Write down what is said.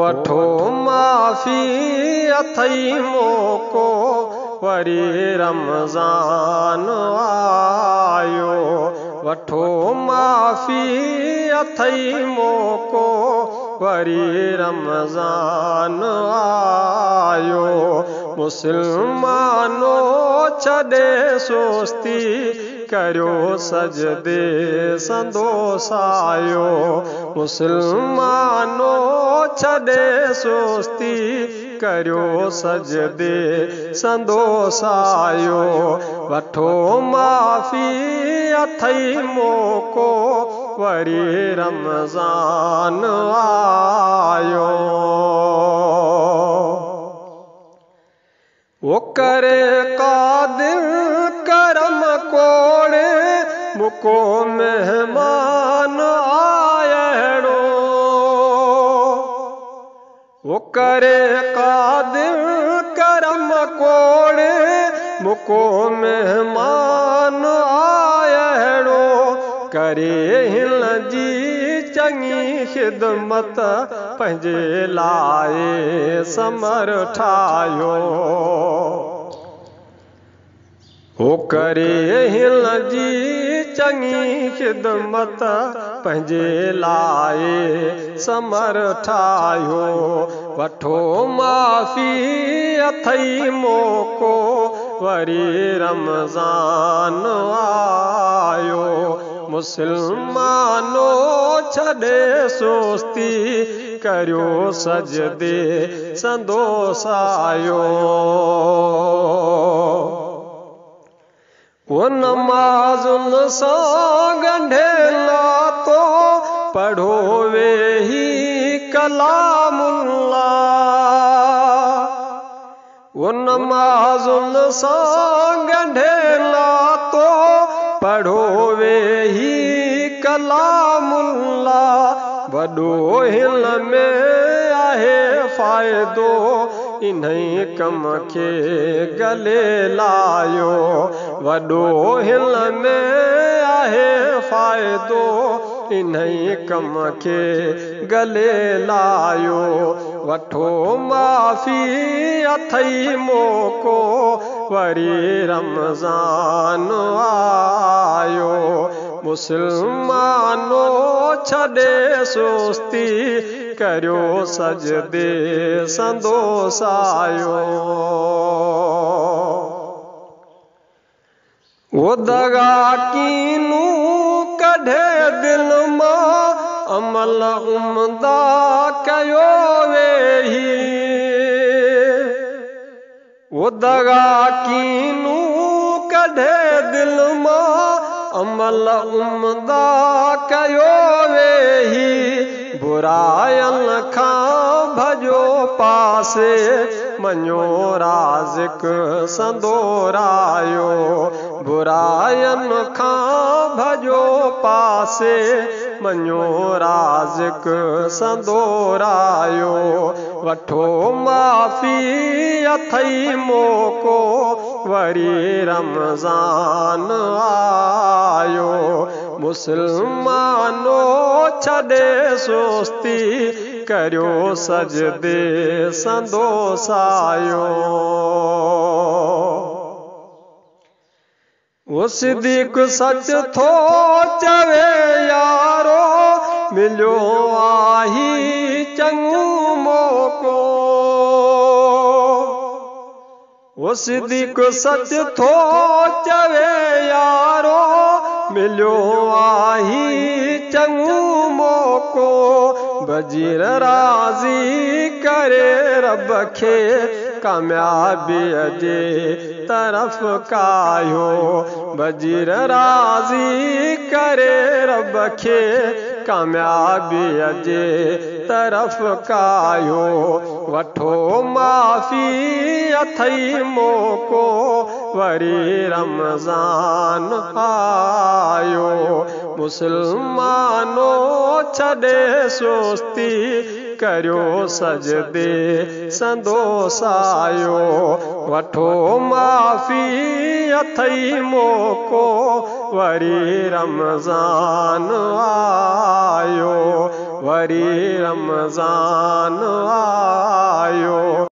وٺو معافي اٿئي موقعو، وري رمضان آيو. وٺو معافي اٿئي موقعو، وري رمضان آيو. مسلمانو ڇڏي سستي، ڪريو سجدي سندو سايو. مسلمانو ڇڏي سستي، ڪريو سجدي سندو سايو. وٺو معافي اٿئي موقعو، وري رمضان آيو. او ڪري قادر ڪرم ڪوڙي، مڪو مهمان آئڙو. او ڪري قادر ڪرم ڪوڙي، مڪو مهمان آئڙو. ڪري هن جي چڱي خدمت، پنهنجي لاءِ سمر ٺاهيو. هو ڪري هن جي چڱي خدمت، پنهنجي لاءِ سمر ٺاهيو. وٺو معافي اٿئي موقعو، وري رمضان آيو. مسلمانو ڇڏي سستي، ڪريو سجدي سندو سايو. او نمازن سان ڳنڍي ناتو، پڙهو ويهي ڪلام الله. او نمازن سان ڳنڍي ناتو، پڙهو ويهي ڪلام الله. وڏو هن ۾ آهي فائدو، ان ڪم کي گلي لايو. وڏو هن ۾ آهي فائدو، ان ڪم کي گلي لايو. وٺو معافي اٿئي موقعو، وري رمضان آيو. مسلمانو ڇڏي سستي، ڪريو سجدي سندو سايو. او دغا ڪينو ڪڍي دل مان، عمل عمدا ڪيو ويهي. او دغا ڪينو ڪڍي دل مان، عمل عمدا ڪيو ويهي. براين کان ڀڄو پاسي، مڃو رازق سندو رايو. براين کان ڀڄو پاسي، مڃو رازق سندو رايو. وٺو معافي اٿئي موقعو، وري رمضان آيو. مسلمانو ڇڏي سستي، ڪريو سجدي سندو سايو. او صديق سچ ٿو چوي يارو، مليو آهي چڱو موقعو. او صديق سچ ٿو چوي يارو، مليو آهي چڱو موقعو. بجير راضي ڪري رب کي، ڪاميابيءَ جي طرف ڪايو. بجير راضي ڪري رب کي، ڪاميابيءَ جي طرف ڪايو. وٺو معافي اٿئي موقعو، وري رمضان آيو. مسلمانو ڇڏي سستي، ڪريو سجدي سندو سايو. وٺو معافي اٿئي موقعو، وري رمضان آيو. وري رمضان.